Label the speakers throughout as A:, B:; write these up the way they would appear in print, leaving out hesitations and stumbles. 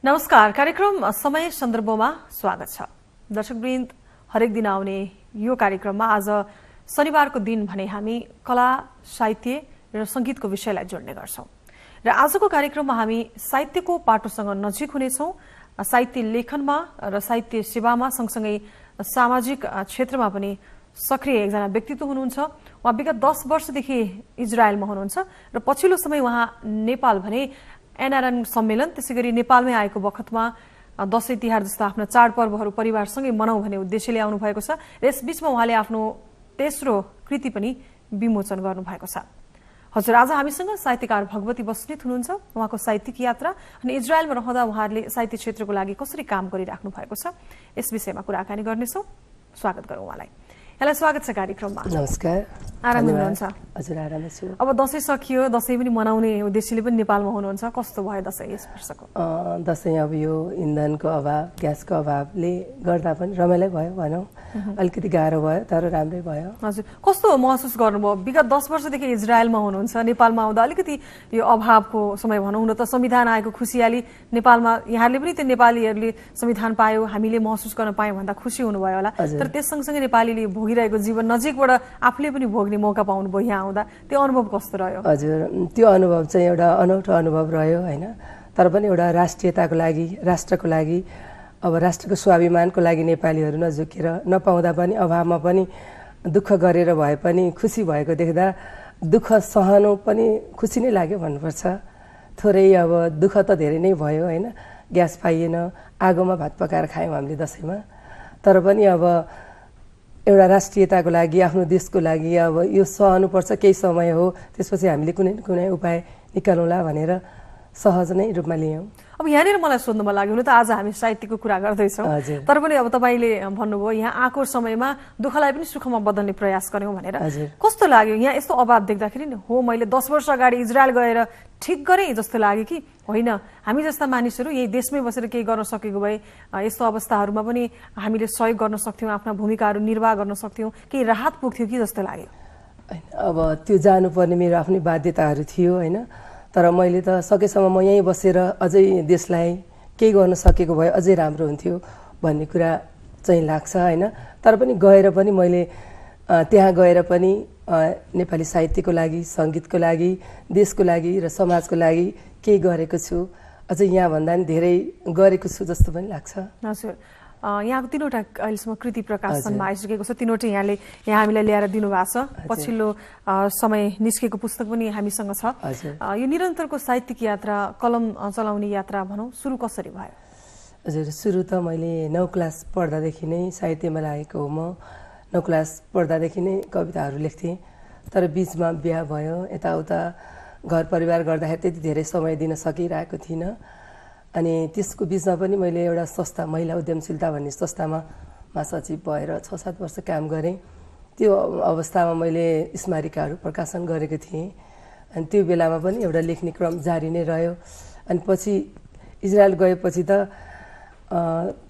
A: नमस्कार, कार्यक्रम समय सन्दर्भमा स्वागत छ। दर्शकवृन्द, हरेक दिन आउने यो कार्यक्रममा आज शनिबारको दिन भने हामी कला, साहित्य र संगीतको विषयलाई जोड्ने गर्छौं। र आजको कार्यक्रममा हामी साहित्यको पाटोसँग नजिक हुनेछौं। साहित्य लेखनमा र साहित्य सेवामा सँगसँगै सामाजिक क्षेत्रमा पनि सक्रिय एकजना व्यक्तित्व हुनुहुन्छ। उहाँ विगत 10 वर्षदेखि इजरायलमा हुनुहुन्छ र पछिल्लो समय उहाँ नेपाल भने एनआरएन सम्मेलन, त्यसैगरी नेपालमै आएको बखतमा दशैं तिहार जस्ता आफ्ना चाडपर्वहरू परिवारसँगै मनाऊ भन्ने उद्देश्यले आउनु भएको छ। र यसबीचमा उहाँले आफ्नो तेस्रो कृति पनि विमोचन गर्नुभएको छ। हजुर, आज हामीसँग साहित्यकार भगवती बस्नेत हुनुहुन्छ। उहाँको साहित्यिक यात्रा अनि इजरायलमा रहँदा उहाँहरूले साहित्य क्षेत्रको लागि कसरी काम गरिराख्नु भएको छ, यस विषयमा कुराकानी गर्नेछौँ। स्वागत गरौँ उहाँलाई। यहाँलाई स्वागत छ कार्यक्रममा।
B: नमस्कार।
A: आराम हुनुहुन्छ?
B: हजुर, आरामै छु।
A: अब दशैं सकियो, दशैं पनि मनाउने उद्देश्यले पनि नेपालमा हुनुहुन्छ। कस्तो भयो दशैं यस वर्षको?
B: दशैं अब यो इन्धनको अभाव, ग्यासको अभावले गर्दा पनि रमाइलो भयो भनौँ। अलिकति गाह्रो भयो तर राम्रै भयो।
A: हजुर, कस्तो महसुस गर्नुभयो? विगत 10 वर्षदेखि इजरायलमा हुनुहुन्छ, नेपालमा आउँदा अलिकति यो अभावको समय भनौँ न त, संविधान आएको खुसियाली नेपालमा यहाँहरूले पनि त्यो नेपालीहरूले संविधान पायो, हामीले महसुस गर्न पायौँ भन्दा खुसी हुनुभयो होला। तर त्यस सँगसँगै नेपालीले भोगिरहेको जीवन नजिकबाट आफूले पनि भोग्ने मौका पाउनुभयो यहाँ आउँदा, त्यो अनुभव कस्तो रह्यो?
B: हजुर, त्यो अनुभव चाहिँ एउटा अनौठो अनुभव रह्यो होइन। तर पनि एउटा राष्ट्रियताको लागि, राष्ट्रको लागि, अब राष्ट्रको स्वाभिमानको लागि नेपालीहरू नझुकेर, नपाउँदा पनि अभावमा पनि दुःख गरेर भए पनि खुसी भएको देख्दा दुःख सहनु पनि खुसी नै लाग्यो भन्नुपर्छ। थोरै अब दुःख त धेरै नै भयो होइन। ग्यास पाइएन, आगोमा भात पकाएर खायौँ हामीले दशैंमा। तर पनि अब एउटा राष्ट्रियताको लागि, आफ्नो देशको लागि अब यो सहनुपर्छ, केही समय हो, त्यसपछि हामीले कुनै न कुनै उपाय निकालौँला भनेर सहज नै रूपमा लियौँ।
A: अब यहाँनिर मलाई सोध्नु मन लाग्यो, हुन त आज हामी साहित्यको कुरा गर्दैछौँ, तर पनि अब तपाईँले भन्नुभयो यहाँ आएको समयमा दुःखलाई पनि सुखमा बदल्ने प्रयास गर्यौँ भनेर। कस्तो लाग्यो यहाँ यस्तो अभाव देख्दाखेरि? नि हो, मैले 10 वर्ष अगाडि इजरायल गएर ठिक गरेँ जस्तो लाग्यो कि होइन, हामी जस्ता मानिसहरू यही देशमै बसेर केही गर्न सकेको भए यस्तो अवस्थाहरूमा पनि हामीले सहयोग गर्न सक्थ्यौँ, आफ्ना भूमिकाहरू निर्वाह गर्न सक्थ्यौँ, केही राहत पुग्थ्यो कि जस्तो लाग्यो।
B: अब त्यो जानुपर्ने मेरो आफ्नै बाध्यताहरू थियो होइन। तर मैले त सकेसम्म म यहीँ बसेर अझै देशलाई केही गर्न सकेको भए अझै राम्रो हुन्थ्यो भन्ने कुरा चाहिँ लाग्छ होइन। तर पनि गएर पनि मैले त्यहाँ गएर पनि नेपाली साहित्यको लागि, सङ्गीतको लागि, देशको लागि र समाजको लागि केही गरेको छु। अझै यहाँभन्दा पनि धेरै गरेको छु जस्तो पनि लाग्छ।
A: हजुर, यहाँको 3वटा अहिलेसम्म कृति प्रकाशनमा आइसकेको छ। 3वटै यहाँले यहाँ हामीलाई ल्याएर दिनुभएको छ। पछिल्लो समय निस्केको पुस्तक पनि हामीसँग छ। यो निरन्तरको साहित्यिक यात्रा, कलम चलाउने यात्रा भनौँ, सुरु कसरी भयो?
B: हजुर, सुरु त मैले 9 क्लास पढ्दादेखि नै साहित्यमा लागेको हो। म 9 क्लास पढ्दादेखि नै कविताहरू लेख्थेँ। तर बिचमा बिहा भयो, यताउता घर परिवार गर्दाखेरि त्यति धेरै समय दिन सकिरहेको थिइनँ। अनि त्यसको बिचमा पनि मैले एउटा संस्था, महिला उद्यमशीलता भन्ने संस्थामा महासचिव भएर 6-7 वर्ष काम गरेँ। त्यो अवस्थामा मैले स्मारिकाहरू प्रकाशन गरेको थिएँ। अनि त्यो बेलामा पनि एउटा लेख्ने क्रम जारी नै रह्यो। अनि पछि इजरायल गएपछि त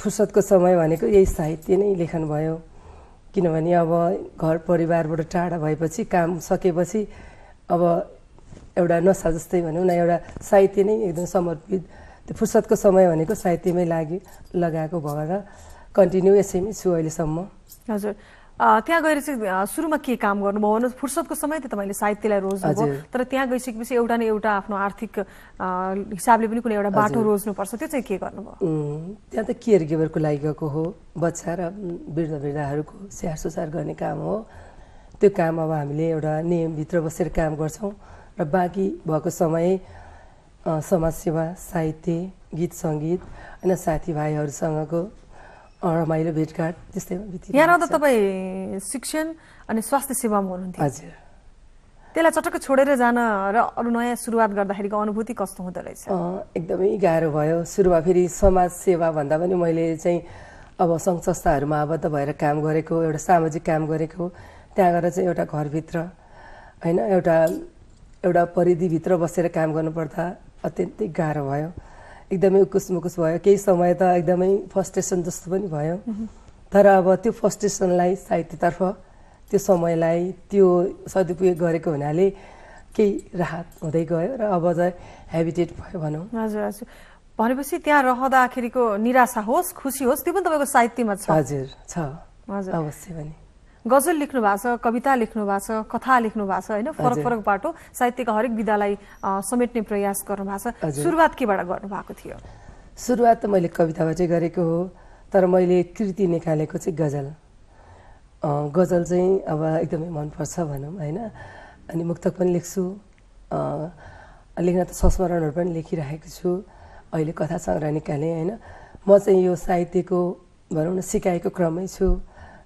B: फुर्सदको समय भनेको यही साहित्य नै लेखन भयो। किनभने अब घर परिवारबाट टाढा भएपछि, काम सकेपछि अब एउटा नसा जस्तै भनौँ न, एउटा साहित्य नै एकदम समर्पित, त्यो फुर्सदको समय भनेको साहित्यमै लगाएको भएर कन्टिन्यू यसैमै छु अहिलेसम्म।
A: हजुर, त्यहाँ गएर चाहिँ सुरुमा के काम गर्नुभयो भने फुर्सदको समय त तपाईँले साहित्यलाई रोज्नुभयो, तर त्यहाँ गइसकेपछि एउटा न एउटा आफ्नो आर्थिक हिसाबले पनि कुनै एउटा बाटो रोज्नुपर्छ, त्यो चाहिँ के गर्नुभयो?
B: त्यहाँ त केयर गिभरको लागि गएको हो। बच्चा र वृद्धहरूको स्याहार सुसार गर्ने काम हो। त्यो काम अब हामीले एउटा नियमभित्र बसेर काम गर्छौँ र बाँकी भएको समय समाजसेवा, साहित्य, गीत सङ्गीत होइन, साथीभाइहरूसँगको रमाइलो भेटघाट त्यस्तैमा बितिरहेको छ।
A: यहाँ रहँदा तपाईँ शिक्षण अनि स्वास्थ्य सेवामा हुनुहुन्थ्यो।
B: हजुर,
A: त्यसलाई चटक्क छोडेर जान र अरू नयाँ सुरुवात गर्दाखेरिको अनुभूति कस्तो हुँदो रहेछ?
B: एकदमै गाह्रो भयो सुरुमा। फेरि समाज सेवा भन्दा पनि मैले चाहिँ अब सङ्घ संस्थाहरूमा आबद्ध भएर काम गरेको, एउटा सामाजिक काम गरेको। त्यहाँ गएर चाहिँ एउटा घरभित्र होइन, एउटा परिधिभित्र बसेर काम गर्नुपर्दा अत्यन्तै गाह्रो भयो। एकदमै उकुस मुकुस भयो। केही समय त एकदमै फ्रस्ट्रेसन जस्तो पनि भयो। तर अब त्यो फ्रस्ट्रेसनलाई साहित्यतर्फ, त्यो समयलाई त्यो सदुपयोग गरेको हुनाले केही राहत हुँदै गयो र अब चाहिँ हेबिटेट भयो भनौँ।
A: हजुर हजुर, भनेपछि त्यहाँ रहँदाखेरिको निराशा होस् खुसी होस् त्यो पनि तपाईँको साहित्यमा छ?
B: हजुर छ,
A: हजुर
B: अवश्य पनि।
A: गजल लेख्नु भएको छ, कविता लेख्नु भएको छ, कथा लेख्नु भएको छ होइन, फरक फरक बाटो साहित्यका हरेक विधालाई समेट्ने प्रयास गर्नु भएको छ। सुरुवात केबाट गर्नु भएको थियो?
B: सुरुवात त मैले कविताबाटै गरेको हो, तर मैले कृति निकालेको चाहिँ गजल। गजल चाहिँ अब एकदमै मनपर्छ भनौँ होइन। अनि मुक्तक पनि लेख्छु, लेख्न त संस्मरणहरू पनि लेखिरहेको छु। अहिले कथा सङ्ग्रह निकालेँ होइन। म चाहिँ यो साहित्यको भनौँ न सिकाएको क्रमै छु,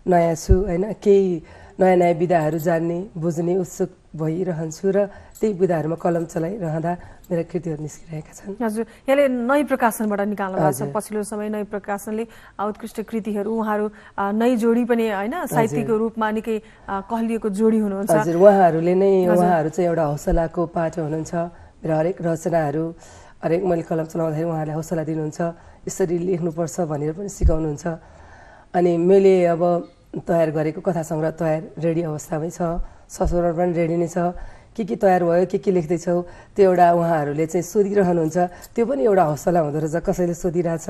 B: नयाँ छु होइन। केही नयाँ नयाँ विधाहरू जान्ने बुझ्ने उत्सुक भइरहन्छु र त्यही विधाहरूमा कलम चलाइरहँदा मेरा कृतिहरू निस्किरहेका छन्।
A: हजुर, यसले नई प्रकाशनबाट निकाल्नु भएको छ। पछिल्लो समय नई प्रकाशनले उत्कृष्ट कृतिहरू, उहाँहरू नई जोडी पनि होइन, साहित्यको रूपमा निकै कहलिएको जोडी हुनुहुन्छ।
B: हजुर, उहाँहरू चाहिँ एउटा हौसलाको पाटो हुनुहुन्छ। मेरो हरेक रचनाहरू, हरेक मैले कलम चलाउँदाखेरि उहाँहरूले हौसला दिनुहुन्छ, यसरी लेख्नुपर्छ भनेर पनि सिकाउनुहुन्छ। अनि मैले अब तयार गरेको कथा सङ्ग्रह तयार रेडी अवस्थामै छ, संस्मरण पनि रेडी नै छ। के तयार भयो, के लेख्दैछौ, त्यो एउटा उहाँहरूले चाहिँ सोधिरहनुहुन्छ। त्यो पनि एउटा हौसला हुँदो रहेछ, कसैले सोधिरहेछ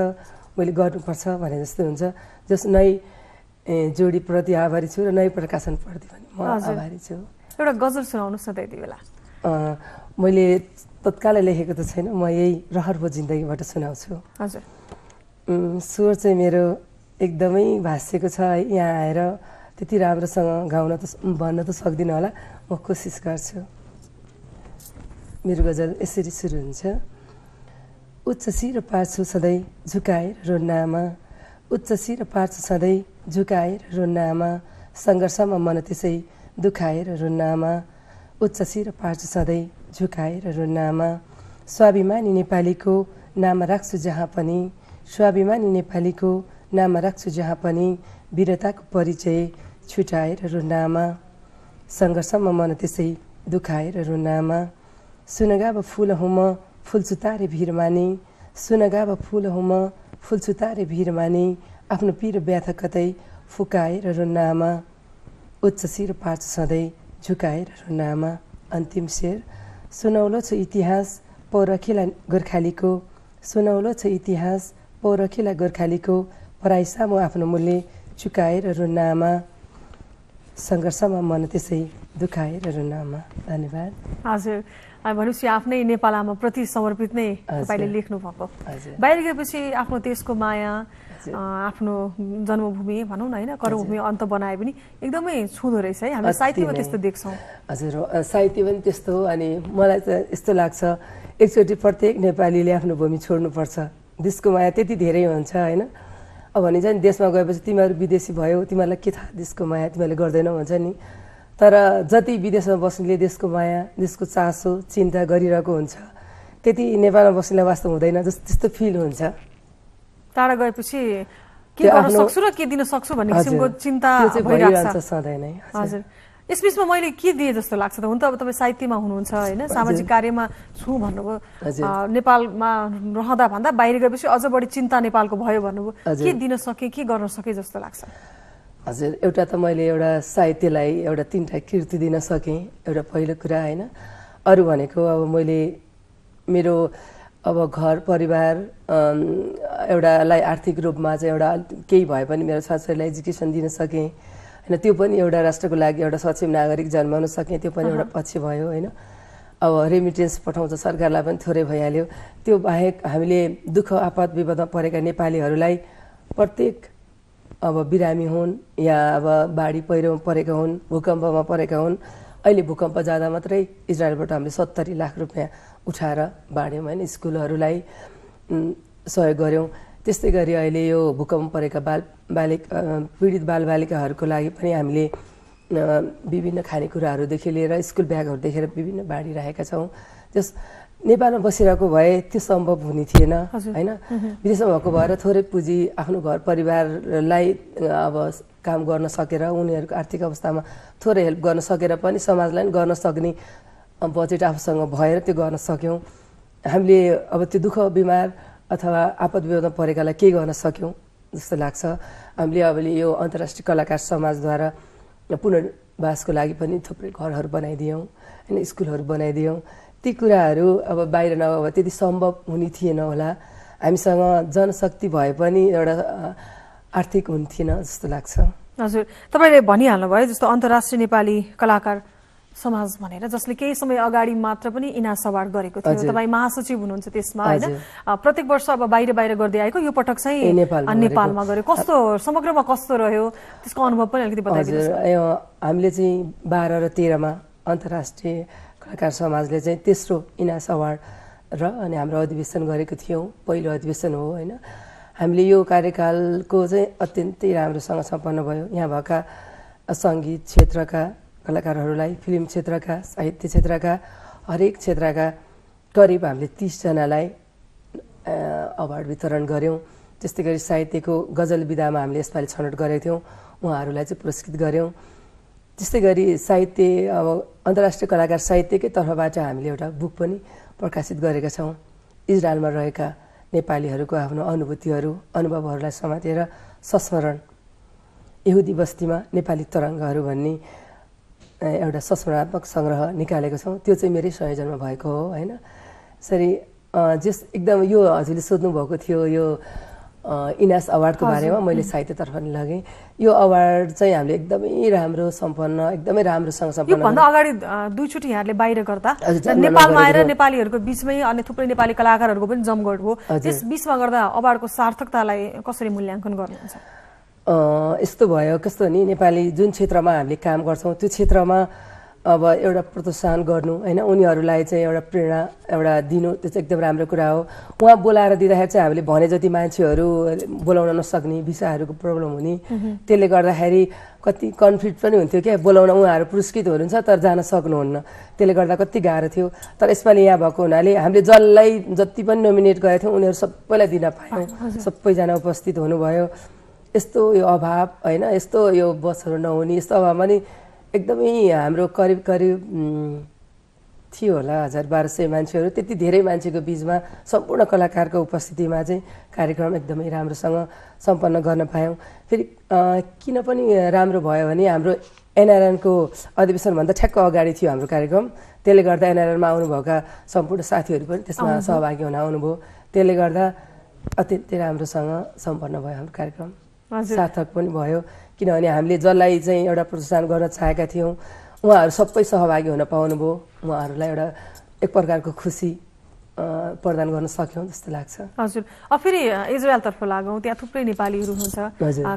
B: मैले गर्नुपर्छ भने जस्तो हुन्छ। जस नई जोडीप्रति आभारी छु र नई प्रकाशनप्रति पनि म आभारी छु।
A: एउटा गजल सुनाउनुहोस् न त यति बेला।
B: मैले तत्कालै लेखेको त छैन, म यही रहर भो जिन्दगीबाट सुनाउँछु।
A: हजुर।
B: स्वर चाहिँ मेरो एकदमै भाँसिएको छ है, यहाँ आएर त्यति राम्रोसँग गाउन त भन्न त सक्दिनँ होला, म कोसिस गर्छु। मेरो गजल यसरी सुरु हुन्छ। उच्च शिर पार्छु सधैँ झुकाएर रोन्नामा, उच्च शिर पार्छु सधैँ झुकाएर रोन्नामा, सङ्घर्षमा मन त्यसै दुखाएर रोन्नामा, उच्च शिर पार्छु सधैँ झुकाएर रोन्नामा, स्वाभिमानी नेपालीको नाम राख्छु जहाँ पनि, स्वाभिमानी नेपालीको नाम राख्छु जहाँ पनि, वीरताको परिचय छुटाएर रोन्नामा, सङ्घर्षमा मन त्यसै दुखाएर रोन्नामा, सुनगाब फुल हुँ म फुल्छु तारे भिर माने, सुनगाब फुल हुँ म फुल्छु तारे भिर माने, आफ्नो पीर व्यथा कतै फुकाएर रोन्नामा, उच्च शिर पार्छु सधैँ झुकाएर रोन्नामा। अन्तिम शेर। सुनौलो छ इतिहास पौरखीला गोर्खालीको, सुनौलो छ इतिहास पौरखीला गोर्खालीको, पराई सामु आफ्नो मूल्य चुकाएर रोन्नामा, सङ्घर्षमा मन त्यसै दुखाएर रोन्नामा। धन्यवाद।
A: हजुर, भनेपछि आफ्नै नेपालामा प्रति समर्पित नै तपाईँले लेख्नु भएको। बाहिर गएपछि आफ्नो देशको माया, आफ्नो जन्मभूमि भनौँ न होइन, कर्मभूमि अन्त बनाए पनि एकदमै छुँदो रहेछ है, हामी साहित्यमा त्यस्तो देख्छौँ।
B: हजुर, साहित्य पनि त्यस्तो हो। अनि मलाई त यस्तो लाग्छ एकचोटि प्रत्येक नेपालीले आफ्नो भूमि छोड्नुपर्छ। देशको माया त्यति धेरै हुन्छ होइन। अब भनिन्छ नि देशमा गएपछि तिमीहरू विदेशी भयो, तिमीहरूलाई के थाहा देशको माया, तिमीहरूले गर्दैनौ भन्छ नि। तर जति विदेशमा बस्नेले देशको माया, देशको चासो चिन्ता गरिरहेको हुन्छ, त्यति नेपालमा बस्नेलाई वास्तव हुँदैन, त्यस्तो फिल हुन्छ।
A: टाढा गएपछि के गर्न सक्छु र के दिन सक्छु भन्ने किसिमको चिन्ता भइरहेछ
B: सधैँ नै।
A: हजुर, यसबिचमा मैले के दिएँ जस्तो लाग्छ त? हुन त अब तपाईँ साहित्यमा हुनुहुन्छ होइन, सामाजिक कार्यमा छु भन्नुभयो, नेपालमा रहँदा भन्दा बाहिर गएपछि अझ बढी चिन्ता नेपालको भयो भन्नुभयो, के दिन सकेँ, के गर्न सकेँ जस्तो लाग्छ?
B: हजुर, एउटा त मैले एउटा साहित्यलाई एउटा 3टा कृति दिन सकेँ, एउटा पहिलो कुरा होइन। अरू भनेको अब मैले मेरो अब घर परिवार एउटालाई आर्थिक रूपमा चाहिँ एउटा केही भए पनि मेरो छोराछोरीलाई एजुकेसन दिन सकेँ होइन, त्यो पनि एउटा राष्ट्रको लागि एउटा सक्षम नागरिक जन्माउन सकेँ, त्यो पनि एउटा पक्ष भयो होइन। अब रेमिटेन्स पठाउँछ सरकारलाई पनि थोरै भइहाल्यो। त्यो बाहेक हामीले दुःख आपद विपदमा परेका नेपालीहरूलाई प्रत्येक अब बिरामी हुन् या अब बाढी पहिरोमा परेका हुन्, भूकम्पमा परेका हुन्, अहिले भूकम्प जाँदा मात्रै इजरायलबाट हामीले 70 लाख रुपियाँ उठाएर बाँड्यौँ होइन, स्कुलहरूलाई सहयोग गऱ्यौँ। त्यस्तै गरी अहिले यो भूकम्प परेका पीडित बालबालिकाहरूको लागि पनि हामीले विभिन्न खानेकुराहरूदेखि लिएर स्कुल ब्यागहरूदेखि विभिन्न बाँडिरहेका छौँ। त्यस नेपालमा बसिरहेको भए त्यो सम्भव हुने थिएन होइन। विदेशमा भएको भएर थोरै पुँजी आफ्नो घर परिवारलाई अब काम गर्न सकेर, उनीहरूको आर्थिक अवस्थामा थोरै हेल्प गर्न सकेर पनि समाजलाई पनि गर्न सक्ने बजेट आफूसँग भएर त्यो गर्न सक्यौँ। हामीले अब त्यो दुःख बिमार अथवा आपद विपदमा परेकालाई केही गर्न सक्यौँ जस्तो लाग्छ। हामीले अब यो अन्तर्राष्ट्रिय कलाकार समाजद्वारा पुनर्वासको लागि पनि थुप्रै घरहरू बनाइदियौँ होइन, स्कुलहरू बनाइदियौँ। ती कुराहरू अब बाहिर नभए त्यति सम्भव हुने थिएन होला। हामीसँग जनशक्ति भए पनि एउटा आर्थिक हुन्थेन जस्तो लाग्छ।
A: हजुर, तपाईँले भनिहाल्नुभयो जस्तो अन्तर्राष्ट्रिय नेपाली कलाकार समाज भनेर, जसले केही समय अगाडि मात्र पनि इनास अवार्ड गरेको थियो। तपाईँ महासचिव हुनुहुन्छ त्यसमा, होइन? प्रत्येक वर्ष अब बाहिर गर्दै आएको, यो पटक चाहिँ नेपालमा गरे। कस्तो समग्रमा कस्तो रह्यो त्यसको अनुभव पनि अलिकति बताइदिनुहोस्।
B: हामीले चाहिँ 12 र 13 मा अन्तर्राष्ट्रिय कलाकार समाजले चाहिँ तेस्रो इनास अवार्ड र अनि हाम्रो अधिवेशन गरेको थियौँ। पहिलो अधिवेशन हो, होइन? हामीले यो कार्यकालको चाहिँ अत्यन्तै राम्रोसँग सम्पन्न भयो। यहाँ भएका सङ्गीत क्षेत्रका कलाकारहरूलाई, फिल्म क्षेत्रका, साहित्य क्षेत्रका, हरेक क्षेत्रका करिब हामीले 30 जनालाई अवार्ड वितरण गऱ्यौँ। त्यस्तै गरी साहित्यको गजल विधामा हामीले यसपालि छनौट गरेका थियौँ, उहाँहरूलाई चाहिँ पुरस्कृत गऱ्यौँ। त्यस्तै गरी साहित्य अब अन्तर्राष्ट्रिय कलाकार साहित्यकै तर्फबाट हामीले एउटा बुक पनि प्रकाशित गरेका छौँ। इजरायलमा रहेका नेपालीहरूको आफ्नो अनुभूतिहरू, अनुभवहरूलाई समातेर संस्मरण, यहुदी बस्तीमा नेपाली तरङ्गहरू भन्ने एउटा संस्मरणात्मक सङ्ग्रह निकालेको छौँ। त्यो चाहिँ मेरै संयोजनमा भएको हो, होइन? यसरी एकदम यो हजुरले सोध्नुभएको थियो यो इनास अवार्डको बारेमा, मैले साहित्यतर्फ नि लगेँ। यो अवार्ड चाहिँ हामीले एकदमै राम्रो सम्पन्न, एकदमै राम्रोसँग सम्पन्न।
A: योभन्दा अगाडि दुईचोटि यहाँले बाहिर गर्दा नेपालमा आएर नेपालीहरूको बिचमै अनि थुप्रै नेपाली कलाकारहरूको पनि जमघट हो। त्यस बिचमा गर्दा अवार्डको सार्थकतालाई कसरी मूल्याङ्कन गर्नुहुन्छ?
B: यस्तो भयो, कस्तो नि, नेपाली जुन क्षेत्रमा हामीले काम गर्छौँ त्यो क्षेत्रमा अब एउटा प्रोत्साहन गर्नु, होइन? उनीहरूलाई चाहिँ एउटा प्रेरणा एउटा दिनु, त्यो चाहिँ एकदम राम्रो कुरा हो। उहाँ बोलाएर दिँदाखेरि चाहिँ हामीले भने जति मान्छेहरू बोलाउन नसक्ने, भिसाहरूको प्रब्लम हुने, त्यसले गर्दाखेरि कति कन्फ्लिक्ट पनि हुन्थ्यो क्या। बोलाउन उहाँहरू पुरस्कृत हुनुहुन्छ तर जान सक्नुहुन्न, त्यसले गर्दा कति गाह्रो थियो। तर यसपालि यहाँ भएको हुनाले हामीले जसलाई जति पनि नोमिनेट गरेका थियौँ उनीहरू सबैलाई दिन पायौँ, सबैजना उपस्थित हुनुभयो। यस्तो यो अभाव, होइन? यस्तो यो बसहरू नहुने, यस्तो अभावमा नि एकदमै हाम्रो करिब थियो होला 1200 मान्छेहरू। त्यति धेरै मान्छेको बिचमा सम्पूर्ण कलाकारको उपस्थितिमा चाहिँ कार्यक्रम एकदमै राम्रोसँग सम्पन्न गर्न पायौँ। फेरि किन पनि राम्रो भयो भने हाम्रो एनआरएनको अधिवेशनभन्दा ठ्याक्क अगाडि थियो हाम्रो कार्यक्रम। त्यसले गर्दा एनआरएनमा आउनुभएका सम्पूर्ण साथीहरू पनि त्यसमा सहभागी हुन आउनुभयो। त्यसले गर्दा अत्यन्तै राम्रोसँग सम्पन्न भयो हाम्रो कार्यक्रम, सार्थक पनि भयो। किनभने हामीले जसलाई चाहिँ एउटा प्रोत्साहन गर्न चाहेका थियौँ उहाँहरू सबै सहभागी हुन पाउनुभयो। उहाँहरूलाई एउटा एक प्रकारको खुसी प्रदान गर्न सक्यौँ जस्तो लाग्छ।
A: हजुर, अब फेरि इजरायलतर्फ लागौँ। त्यहाँ थुप्रै नेपालीहरू हुनुहुन्छ,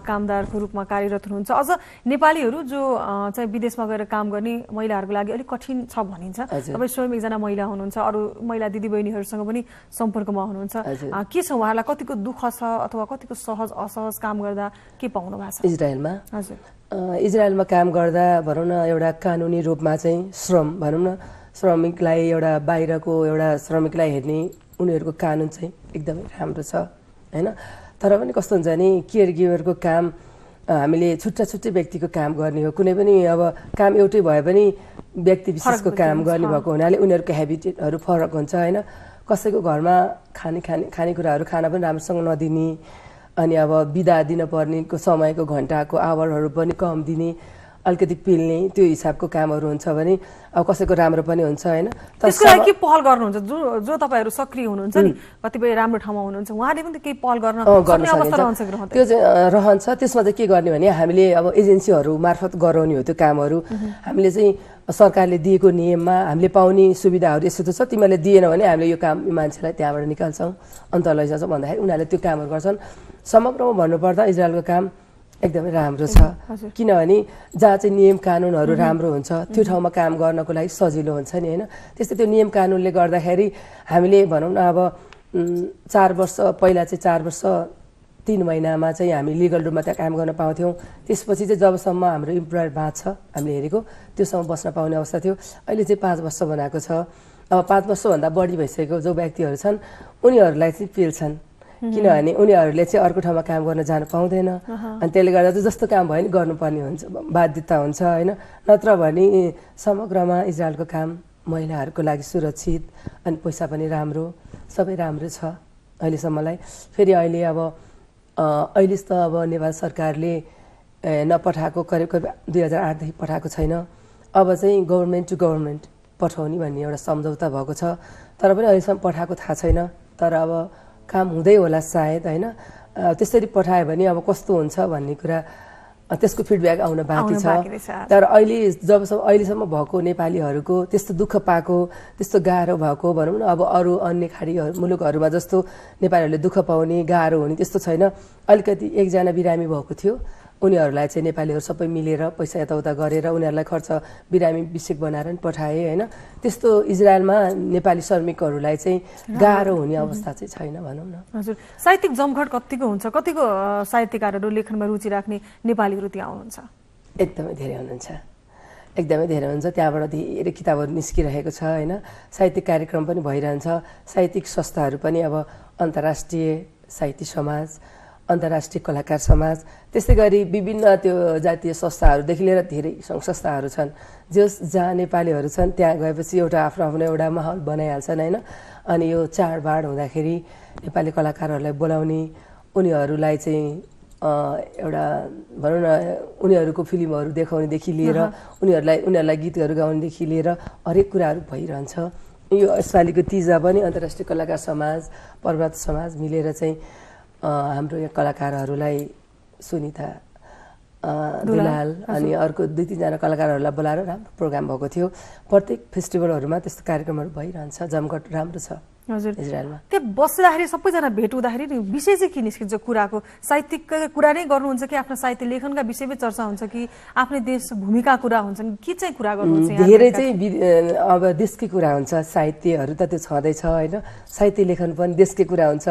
A: कामदारको रूपमा कार्यरत हुनुहुन्छ। अझ नेपालीहरू जो चाहिँ विदेशमा गएर काम गर्ने महिलाहरूको लागि अलिक कठिन छ भनिन्छ। तपाईँ स्वयं एकजना महिला हुनुहुन्छ, अरू महिला दिदीबहिनीहरूसँग पनि सम्पर्कमा हुनुहुन्छ। के छ उहाँहरूलाई कतिको दुःख छ अथवा कतिको सहज असहज काम गर्दा के पाउनु भएको छ
B: इजरायलमा?
A: हजुर,
B: इजरायलमा काम गर्दा भनौँ न एउटा कानुनी रूपमा चाहिँ श्रम भनौँ न, श्रमिकलाई एउटा बाहिरको एउटा श्रमिकलाई हेर्ने उनीहरूको कानुन चाहिँ एकदमै राम्रो छ, होइन? तर पनि कस्तो हुन्छ नि, केयर गिभरको काम हामीले छुट्टा छुट्टै व्यक्तिको काम गर्ने हो। कुनै पनि अब काम एउटै भए पनि व्यक्ति विशेषको काम गर्ने भएको हुनाले उनीहरूको हेबिटेटहरू फरक हुन्छ, होइन? कसैको घरमा खानेकुराहरू खाना पनि राम्रोसँग नदिने, अनि अब बिदा दिनपर्नेको समयको घन्टाको आवरहरू पनि कम दिने, अलिकति पिल्ने, त्यो हिसाबको कामहरू हुन्छ भने अब कसैको राम्रो पनि हुन्छ, होइन?
A: त्यसको लागि के पहल गर्नुहुन्छ? जो तपाईँहरू सक्रिय हुनुहुन्छ नि, कतिपय राम्रो ठाउँमा हुनुहुन्छ, उहाँले पनि केही पहल गर्न
B: सक्छ। त्यो चाहिँ रहन्छ। त्यसमा चाहिँ के गर्ने भने हामीले अब एजेन्सीहरू मार्फत गराउने हो त्यो कामहरू। हामीले चाहिँ सरकारले दिएको नियममा हामीले पाउने सुविधाहरू यस्तो छ, तिमीहरूले दिएन भने हामीले यो काम मान्छेलाई त्यहाँबाट निकाल्छौँ, अन्त लैजान्छौँ भन्दाखेरि उनीहरूले त्यो कामहरू गर्छन्। समग्रमा भन्नुपर्दा इजरायलको काम एकदमै राम्रो छ, किनभने जहाँ चाहिँ नियम कानुनहरू राम्रो हुन्छ त्यो ठाउँमा काम गर्नको लागि सजिलो हुन्छ नि, होइन? त्यस्तै त्यो नियम कानुनले गर्दाखेरि हामीले भनौँ न अब 4 वर्ष पहिला चाहिँ 4 वर्ष 3 महिनामा चाहिँ हामी लिगल रूपमा त्यहाँ काम गर्न पाउँथ्यौँ। त्यसपछि चाहिँ जबसम्म हाम्रो इम्प्लोयर बाँच्छ हामीले हेरेको त्योसम्म बस्न पाउने अवस्था थियो। अहिले चाहिँ 5 वर्ष बनाएको छ। अब 5 वर्षभन्दा बढी भइसकेको जो व्यक्तिहरू छन् उनीहरूलाई चाहिँ पेल्छन्, किनभने उनीहरूले चाहिँ अर्को ठाउँमा काम गर्न जान पाउँदैन। अनि त्यसले गर्दा चाहिँ जस्तो काम भयो नि गर्नुपर्ने हुन्छ, बाध्यता हुन्छ, होइन? नत्र भने समग्रमा इजरायलको काम महिलाहरूको लागि सुरक्षित अनि पैसा पनि राम्रो, सबै राम्रो छ अहिलेसम्मलाई। फेरि अहिले अब अहिले त अब नेपाल सरकारले नपठाएको करिब 2008देखि पठाएको छैन। अब चाहिँ गभर्मेन्ट टु गभर्मेन्ट पठाउने भन्ने एउटा सम्झौता भएको छ, तर पनि अहिलेसम्म पठाएको थाहा छैन। तर अब काम हुँदै होला सायद होइन। त्यसरी पठायो भने अब कस्तो हुन्छ भन्ने कुरा त्यसको फिडब्याक आउन बाँकी छ। तर अहिलेसम्म भएको नेपालीहरूको त्यस्तो दुःख पाएको, त्यस्तो गाह्रो भएको भनौँ न, अब अरू अन्य खाडी मुलुकहरूमा जस्तो नेपालीहरूले दुःख पाउने, गाह्रो हुने त्यस्तो छैन। अलिकति एकजना बिरामी भएको थियो, उनीहरूलाई चाहिँ नेपालीहरू सबै मिलेर पैसा यताउता गरेर उनीहरूलाई खर्च बिरामी विषेक बनाएर नि पठाए होइन। त्यस्तो इजरायलमा नेपाली श्रमिकहरूलाई चाहिँ गाह्रो हुने अवस्था चाहिँ छैन भनौँ न।
A: हजुर, साहित्यिक जमघट कतिको हुन्छ? कतिको साहित्यकारहरू लेखनमा रुचि राख्ने नेपालीहरू त्यहाँ आउनुहुन्छ?
B: एकदमै धेरै हुनुहुन्छ, एकदमै धेरै हुन्छ। त्यहाँबाट धेरै किताबहरू निस्किरहेको छ होइन। साहित्यिक कार्यक्रम पनि भइरहन्छ। साहित्यिक संस्थाहरू पनि अब अन्तर्राष्ट्रिय साहित्य समाज, अन्तर्राष्ट्रिय कलाकार समाज, त्यस्तै गरी विभिन्न त्यो जातीय संस्थाहरूदेखि लिएर धेरै सङ्घ संस्थाहरू छन् जहाँ नेपालीहरू छन्। त्यहाँ गएपछि एउटा आफ्नो आफ्नो एउटा माहौल बनाइहाल्छन् होइन। अनि यो चाडबाड हुँदाखेरि नेपाली कलाकारहरूलाई बोलाउने, उनीहरूलाई चाहिँ एउटा भनौँ न उनीहरूको फिल्महरू देखाउनेदेखि लिएर उनीहरूलाई गीतहरू गाउनेदेखि लिएर हरेक कुराहरू भइरहन्छ। यो यसपालिको तिजा पनि अन्तर्राष्ट्रिय कलाकार समाज, पर्वत समाज मिलेर चाहिँ हाम्रो यहाँ कलाकारहरूलाई सुनिता दुलाल अनि अर्को 2-3 जना कलाकारहरूलाई बोलाएर राम्रो प्रोग्राम भएको थियो। प्रत्येक फेस्टिभलहरूमा त्यस्तो कार्यक्रमहरू भइरहन्छ। जमघट राम्रो छ
A: हजुर
B: इजरायलमा।
A: त्यहाँ बस्दाखेरि सबैजना भेट हुँदाखेरि विषय चाहिँ के निस्किन्छ? कुराको साहित्यिकका कुरा नै गर्नुहुन्छ कि आफ्नो साहित्य लेखनका विषयमै चर्चा हुन्छ कि आफ्नै देश भूमिका कुरा हुन्छन्? के चाहिँ कुरा गर्नुहुन्छ?
B: धेरै चाहिँ अब देशकै कुरा हुन्छ। साहित्यहरू त त्यो छँदैछ होइन। साहित्य लेखन पनि देशकै कुरा हुन्छ।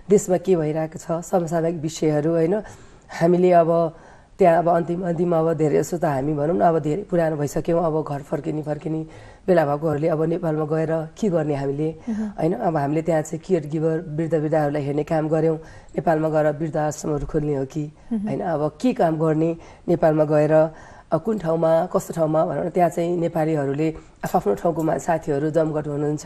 B: देशमा के भइरहेको छ, समसामयिक विषयहरू होइन। हामीले अब त्यहाँ अब अन्तिम अब धेरै जस्तो त हामी भनौँ न अब धेरै पुरानो भइसक्यौँ। अब घर फर्किने बेला भएकोहरूले अब नेपालमा गएर के गर्ने हामीले होइन। अब हामीले त्यहाँ चाहिँ केयर गिभर वृद्धहरूलाई हेर्ने काम गऱ्यौँ। नेपालमा गएर वृद्ध आश्रमहरू खोल्ने हो कि होइन। अब के काम गर्ने नेपालमा गएर, कुन ठाउँमा कस्तो ठाउँमा भनौँ न। त्यहाँ चाहिँ नेपालीहरूले आफ्नो ठाउँको साथीहरू जमघट हुनुहुन्छ।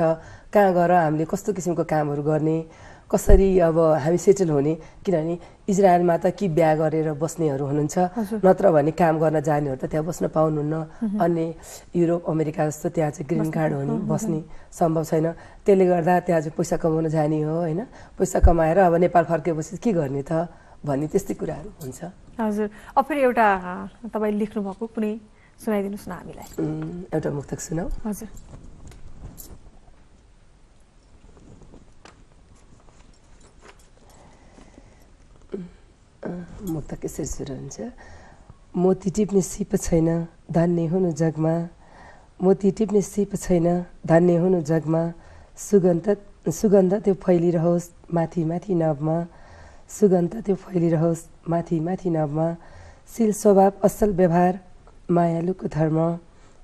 B: कहाँ गएर हामीले कस्तो किसिमको कामहरू गर्ने, कसरी अब हामी सेटल हुने। किनभने इजरायलमा त कि बिहा गरेर बस्नेहरू हुनुहुन्छ, नत्र भने काम गर्न जानेहरू त त्यहाँ बस्न पाउनुहुन्न। अन्य युरोप अमेरिका जस्तो त्यहाँ चाहिँ ग्रिन कार्ड हुने बस्ने सम्भव छैन। त्यसले गर्दा त्यहाँ चाहिँ पैसा कमाउन जाने हो होइन। पैसा कमाएर अब नेपाल फर्केपछि के गर्ने त भन्ने त्यस्तै कुराहरू हुन्छ।
A: हजुर, अब फेरि एउटा तपाईँले लेख्नुभएको कुनै सुनाइदिनुहोस् न हामीलाई।
B: एउटा मुक्तक सुनाऊ।
A: हजुर।
B: मुक्तक यसरी सुरु हुन्छ। मोती टिप्ने सिप छैन धन्य हुनु जगमा, मोती टिप्ने सिप छैन धन्य हुनु जगमा, सुगन्ध त्यो फैलिरहोस् माथि माथि नभमा, सुगन्ध त्यो फैलिरहोस् माथि माथि नभमा। शील स्वभाव असल व्यवहार मायालुको धर्म,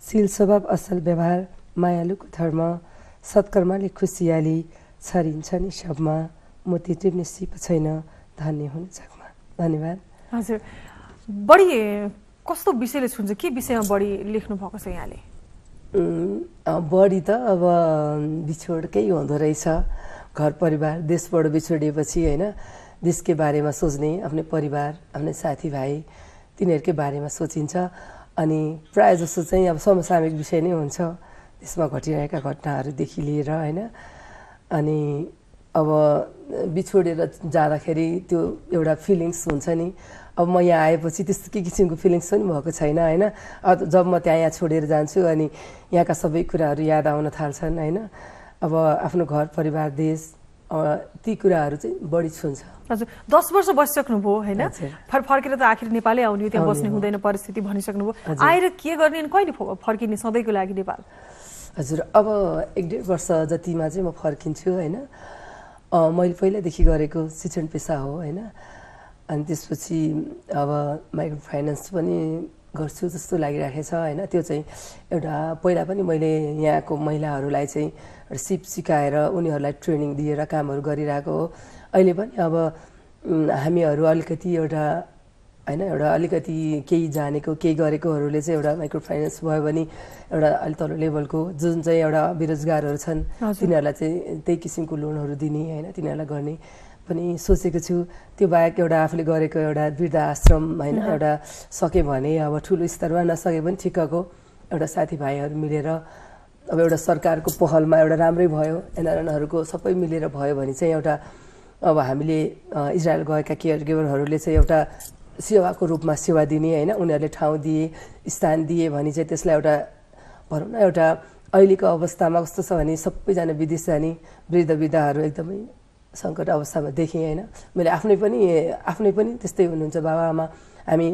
B: शील स्वभाव असल व्यवहार मायालुको धर्म, सत्कर्मले खुसियाली छरिन्छ नि सबमा, मोती टिप्ने सिप छैन धन्य हुनु जगमा। धन्यवाद।
A: हजुर, बढी कस्तो विषयले छुन्छ? के विषयमा बढी लेख्नु भएको छ यहाँले?
B: बढी त अब बिछोडकै हुँदो रहेछ। घर परिवार देशबाट बिछोडिएपछि होइन, देशकै बारेमा सोच्ने, आफ्नै परिवार, आफ्नै साथीभाइ तिनीहरूकै बारेमा सोचिन्छ। अनि प्रायः जस्तो चाहिँ अब समसामयिक विषय नै हुन्छ, त्यसमा घटिरहेका घटनाहरूदेखि लिएर होइन। अनि अब बिछोडेर जाँदाखेरि त्यो एउटा फिलिङ्स हुन्छ नि। अब म यहाँ आएपछि त्यस्तो के किसिमको फिलिङ्स पनि भएको छैन होइन। अब जब म यहाँ छोडेर जान्छु अनि यहाँका सबै कुराहरू याद आउन थाल्छन् होइन। अब आफ्नो घर परिवार देश ती कुराहरू चाहिँ बढी छुन्छ।
A: हजुर, 10 वर्ष बसिसक्नुभयो होइन। फर्केर त आखिर नेपालै आउने हो, त्यहाँ बस्ने हुँदैन परिस्थिति भनिसक्नुभयो। आएर के गर्ने अनि कहिले फर्किने सधैँको लागि नेपाल?
B: हजुर, अब 1-1.5 वर्ष जतिमा चाहिँ म फर्किन्छु होइन। मैले पहिलादेखि गरेको शिक्षण पेसा हो होइन। अनि त्यसपछि अब माइक्रो फाइनेन्स पनि गर्छु जस्तो लागिरहेको छ होइन। त्यो चाहिँ एउटा पहिला पनि मैले यहाँको महिलाहरूलाई चाहिँ सिप सिकाएर उनीहरूलाई ट्रेनिङ दिएर कामहरू गरिरहेको हो। अहिले पनि अब हामीहरू अलिकति एउटा होइन, एउटा अलिकति केही जानेको केही गरेकोहरूले चाहिँ एउटा माइक्रो फाइनेन्स भयो भने एउटा अलि तल्लो लेभलको जुन चाहिँ एउटा बेरोजगारहरू छन् तिनीहरूलाई चाहिँ त्यही किसिमको लोनहरू दिने होइन, तिनीहरूलाई गर्ने पनि सोचेको छु। त्यो बाहेक एउटा आफूले गरेको एउटा वृद्ध आश्रम होइन, एउटा सके भने अब ठुलो स्तरमा नसके पनि ठिक्कको एउटा साथीभाइहरू मिलेर अब एउटा सरकारको पहलमा एउटा राम्रै भयो, एनआरएनहरूको सबै मिलेर भयो भने चाहिँ एउटा अब हामीले इजरायल गएका केयरगिभरहरूले चाहिँ एउटा सेवाको रूपमा सेवा दिने होइन, उनीहरूले ठाउँ दिए, स्थान दिए भने चाहिँ त्यसलाई एउटा भनौँ न एउटा अहिलेको अवस्थामा कस्तो छ भने सबैजना विदेश जाने वृद्धहरू एकदमै सङ्कट अवस्थामा देखेँ होइन। मैले आफ्नै पनि त्यस्तै हुनुहुन्छ बाबाआमा, हामी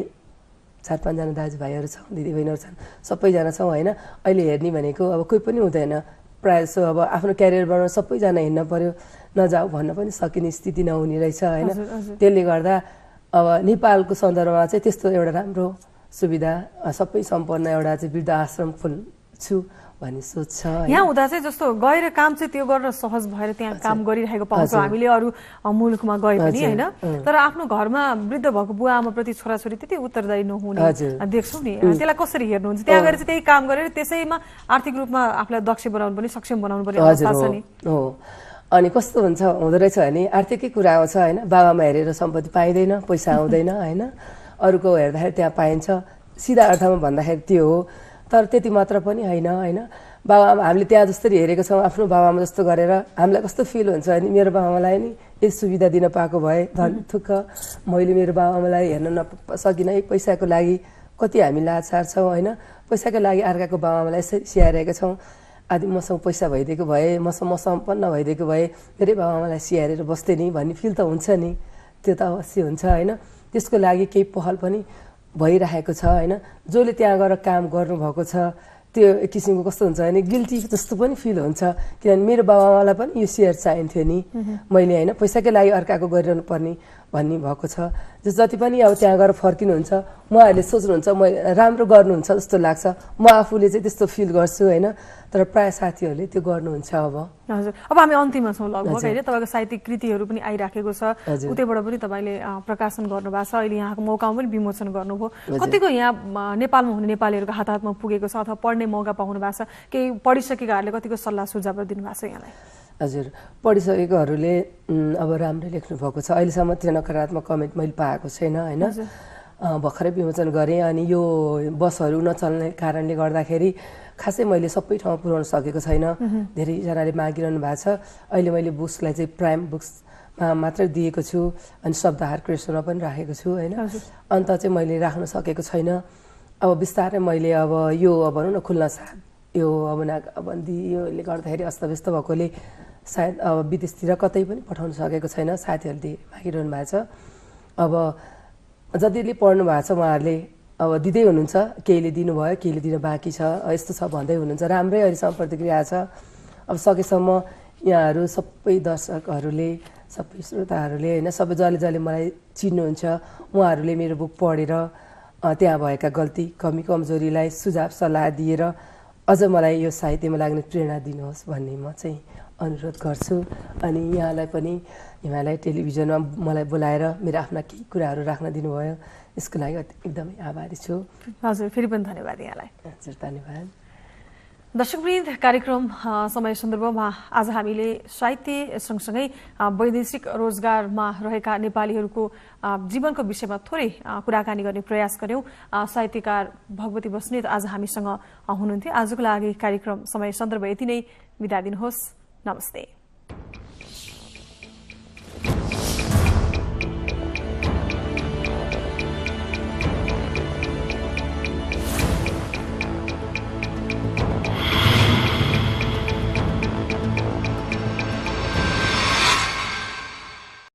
B: 4-5जना दाजुभाइहरू छौँ, दिदीबहिनीहरू छन्, सबैजना छौँ होइन। अहिले हेर्ने भनेको अब कोही पनि हुँदैन, प्रायः जसो अब आफ्नो क्यारियर बनाउन सबैजना हिँड्न पर्यो, नजाऊ भन्न पनि सकिने स्थिति नहुने रहेछ होइन। त्यसले गर्दा अब नेपालको सन्दर्भमा चाहिँ त्यस्तो एउटा राम्रो सुविधा सबै सम्पन्न एउटा चाहिँ वृद्ध आश्रम खोल्छु भन्ने सोच छ।
A: यहाँ हुँदा चाहिँ जस्तो गएर काम चाहिँ त्यो गर्न सहज भएर त्यहाँ काम गरिरहेको पाउँछौँ हामीले अरू मुलुकमा गए पनि होइन। तर आफ्नो घरमा वृद्ध भएको बुवा आमाप्रति छोराछोरी त्यति उत्तरदायी नहुने देख्छौँ नि, त्यसलाई कसरी हेर्नुहुन्छ? त्यहाँ गएर चाहिँ त्यही काम गरेर त्यसैमा आर्थिक रूपमा आफूलाई दक्ष बनाउनु पनि सक्षम बनाउनु पर्ने अवस्था छ नि।
B: हो, अनि कस्तो हुँदो रहेछ भने आर्थिकै कुरा आउँछ होइन, बाबामा हेरेर सम्पत्ति पाइँदैन, पैसा आउँदैन होइन, अरूको हेर्दाखेरि त्यहाँ पाइन्छ, सिधा अर्थमा भन्दाखेरि त्यो हो। तर त्यति मात्र पनि होइन बाबाआमा हामीले त्यहाँ जसरी हेरेको छौँ आफ्नो बाबाआमा जस्तो गरेर हामीलाई कस्तो फिल हुन्छ भने मेरो बाबाआमालाई नि यस सुविधा दिन पाएको भए धन थुक्क, मैले मेरो बाबाआमालाई हेर्न नसकिनँ पैसाको लागि कति हामी लाचार छौँ होइन। पैसाको लागि अर्काको बाबाआमालाई यसरी स्याहारेका छौँ, आदि मसँग पैसा भइदिएको भए, म सम्पन्न भइदिएको भए मेरै बाबाआमालाई स्याहारेर बस्थे नि भन्ने फिल त हुन्छ नि, त्यो त अवश्य हुन्छ होइन। त्यसको लागि केही पहल पनि भइरहेको छ होइन। जसले त्यहाँ गएर काम गर्नुभएको छ त्यो एक किसिमको कस्तो हुन्छ भने गिल्टी जस्तो पनि फिल हुन्छ, किनभने मेरो बाबाआमालाई पनि यो सेयर चाहिन्थ्यो नि मैले होइन, पैसाकै लागि अर्काको गरिरहनु पर्ने भन्ने भएको छ। जति पनि अब त्यहाँ गएर फर्किनुहुन्छ उहाँहरूले सोच्नुहुन्छ म राम्रो गर्नुहुन्छ जस्तो लाग्छ, म आफूले चाहिँ त्यस्तो फिल गर्छु होइन। तर प्रायः साथीहरूले त्यो गर्नुहुन्छ। अब
A: हजुर, अब हामी अन्तिममा छौँ लगभग होइन। तपाईँको साहित्यिक कृतिहरू पनि आइराखेको छ, उतैबाट पनि तपाईँले प्रकाशन गर्नुभएको छ, अहिले यहाँको मौकामा पनि विमोचन गर्नुभयो। कतिको यहाँ नेपालमा हुने नेपालीहरूको हातमा पुगेको छ अथवा पढ्ने मौका पाउनु भएको छ? केही पढिसकेकाहरूले कतिको सल्लाह सुझावहरू दिनुभएको छ यहाँलाई?
B: हजुर, पढिसकेकोहरूले अब राम्रै लेख्नु भएको छ, अहिलेसम्म त्यो नकारात्मक कमेन्ट मैले पाएको छैन होइन। भर्खरै विमोचन गरेँ अनि यो बसहरू नचल्ने कारणले गर्दाखेरि खासै मैले सबै ठाउँ पुर्याउन सकेको छैन, धेरैजनाले मागिरहनु भएको छ। अहिले मैले बुक्सलाई चाहिँ प्राइम बुक्समा मात्रै दिएको छु अनि शब्दहार क्रेसनमा पनि राखेको छु होइन। अन्त चाहिँ मैले राख्न सकेको छैन। अब बिस्तारै मैले अब यो भनौँ न खुल्न साथ यो अब नाकाबन्दी योले गर्दाखेरि अस्तव्यस्त भएकोले सायद अब विदेशतिर कतै पनि पठाउन सकेको छैन, साथीहरूले मागिरहनु भएको छ। अब जतिले पढ्नु भएको छ उहाँहरूले अब दिँदै हुनुहुन्छ, केहीले दिनुभयो केहीले दिन बाँकी छ, यस्तो छ भन्दै हुनुहुन्छ। राम्रै अहिलेसम्म प्रतिक्रिया छ। अब सकेसम्म यहाँहरू सबै दर्शकहरूले सबै श्रोताहरूले होइन सबै जसले मलाई चिन्नुहुन्छ उहाँहरूले मेरो बुक पढेर त्यहाँ भएका गल्ती कमी कमजोरीलाई सुझाव सल्लाह दिएर अझ मलाई यो साहित्यमा लाग्ने प्रेरणा दिनुहोस् भन्ने म चाहिँ अनुरोध गर्छु। अनि यहाँलाई पनि हिमालय टेलिभिजनमा मलाई बोलाएर मेरो आफ्ना केही कुराहरू राख्न दिनुभयो, यसको लागि एकदमै आभारी छु।
A: हजुर, फेरि पनि धन्यवाद यहाँलाई।
B: हजुर, धन्यवाद।
A: दर्शकवृन्द, कार्यक्रम समय सन्दर्भमा आज हामीले साहित्य सँगसँगै वैदेशिक रोजगारमा रहेका नेपालीहरूको जीवनको विषयमा थोरै कुराकानी गर्ने प्रयास गर्यौं। साहित्यकार भगवती बस्नेत आज हामीसँग हुनुहुन्थ्यो। आजको लागि कार्यक्रम समय सन्दर्भ यति नै, बिदा दिनुहोस्। नमस्ते।